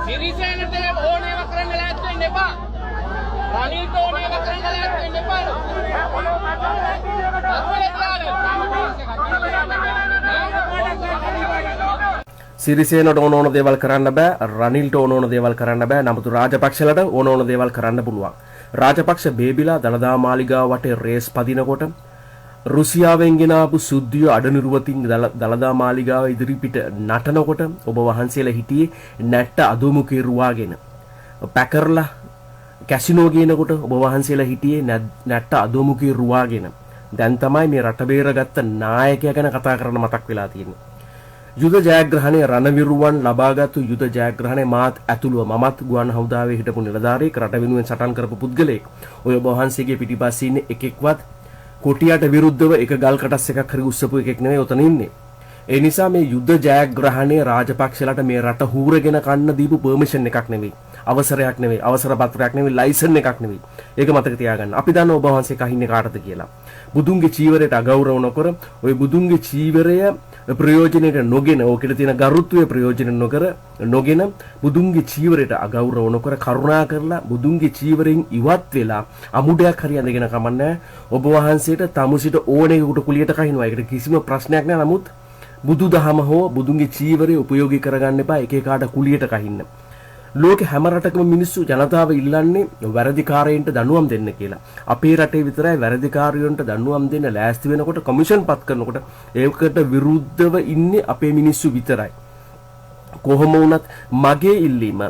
සිරිසේනට ඕන ඒවා කරන්න ලෑස්ති වෙන්න එපා. රනිල්ට ඕන ඒවා කරන්න ලෑස්ති වෙන්න එපා. අත්වල තියාගන්න. සිරිසේනට ඕන ඕන දේවල් කරන්න බෑ, රනිල්ට ඕන ඕන දේවල් කරන්න බෑ. නමුත් රාජපක්ෂලට ඕන ඕන දේවල් කරන්න පුළුවන්. රාජපක්ෂ බේබිලා දළදා මාලිගාව වටේ රේස් පදිනකොට, රුසියාවෙන් ගෙන ආපු සුද්ධිය අඩනිරුවතින් දළදා මාලිගාව ඉදිරිපිට නටනකොට ඔබ වහන්සේලා හිටියේ නැට්ට අදෝමුඛේ රුවාගෙන. පැකර්ලා කැසිනෝ ගේනකොට ඔබ වහන්සේලා හිටියේ නැට්ට අදෝමුඛේ රුවාගෙන. දැන් තමයි මේ රට බේරගත්ත නායකයා ගැන කතා කරන්න මතක් වෙලා තියෙන්නේ. යුද ජයග්‍රහණය, රණවිරුවන් ලබාගත්තු යුද ජයග්‍රහණය, මාත් ඇතුළුව, මමත් ගුවන් හමුදාවේ හිටපු නිලධාරියෙක්, රට වෙනුවෙන් සටන් කරපු පුද්ගලයෙක්. ඔය ඔබ වහන්සේගේ පිටිපස්සේ ඉන්න එකෙක්වත් කොටියට විරුද්ධව එක ගල් කටස් එකක් හරි උස්සපු එකෙක් නෙවෙයි ඔතන ඉන්නේ. ඒ නිසා මේ යුද ජයග්‍රහණය රාජපක්ෂලාට මේ රට හූරගෙන කන්න දීපු පර්මිෂන් එකක් නෙවෙයි. අවසරයක් නෙවෙයි, අවසර පත්‍රයක් නෙවෙයි, ලයිසන් එකක් නෙවෙයි. ඒක මතක තියාගන්න. අපි දන්න ඔබ වහන්සේ කහින්නේ කාටද කියලා. බුදුන්ගේ චීවරයට අගෞරව නොකර, ඔය බුදුන්ගේ චීවරය ප්‍රයෝජනයට නොගෙන, ඕකෙට තියෙන ගරුත්වය ප්‍රයෝජන නොකර නොගෙන, බුදුන්ගේ චීවරයට අගෞරව නොකර, කරුණා කරලා බුදුන්ගේ චීවරයෙන් ඉවත් වෙලා අමුඩයක් හරි ඇඳගෙන කමන්නේ. ඔබ වහන්සේට තමුසිට ඕන එකකට කුලියට කහිනවා. ඒකට කිසිම ප්‍රශ්නයක් නෑ. නමුත් බුදුදහම හෝ බුදුන්ගේ චීවරය උපයෝගී කරගන්න එපා එක එකාට කුලියට කහින්න. ලෝකෙ හැම රටකම මිනිස්සු ජනතාව ඉල්ලන්නේ වැරදිකාරයින්ට දඬුවම් දෙන්න කියලා. අපේ රටේ විතරයි වැරදිකාරයන්ට දඬුවම් දෙන්න ලෑස්ති වෙනකොට, කොමිෂන් පත් කරනකොට ඒකට විරුද්ධව ඉන්නේ අපේ මිනිස්සු විතරයි. කොහොම වුණත් මගේ ඉල්ලීම,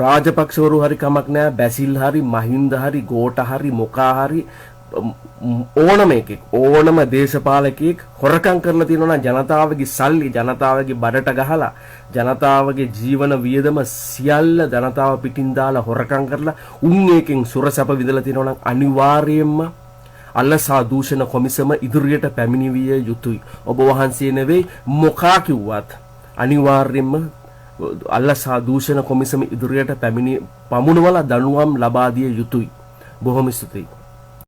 රාජපක්ෂවරු හරි කමක් නෑ, බැසිල් හරි, මහින්ද හරි, ගෝඨ හරි, මොකා හරි, ඕනම එකෙක්, ඕනම දේශපාලකයෙක් හොරකම් කරලා තියෙනවා නම්, ජනතාවගේ සල්ලි ජනතාවගේ බඩට ගහලා, ජනතාවගේ ජීවන වියදම සියල්ල ජනතාව පිටින් දාලා හොරකම් කරලා උන් ඒකෙන් සුරසැප විඳලා තියෙනවා නම්, අනිවාර්යයෙන්ම අල්ලසා දූෂණ කොමිසම ඉදිරියට පැමිණවිය යුතුයි. ඔබ වහන්සේ නෙවෙයි මොකා කිව්වත් අනිවාර්යයෙන්ම අල්ලසා දූෂණ කොමිසම ඉදිරියට පැමිණි පමුණවලා දඬුවම් ලබා දිය යුතුයි. බොහොම ස්තුතියි.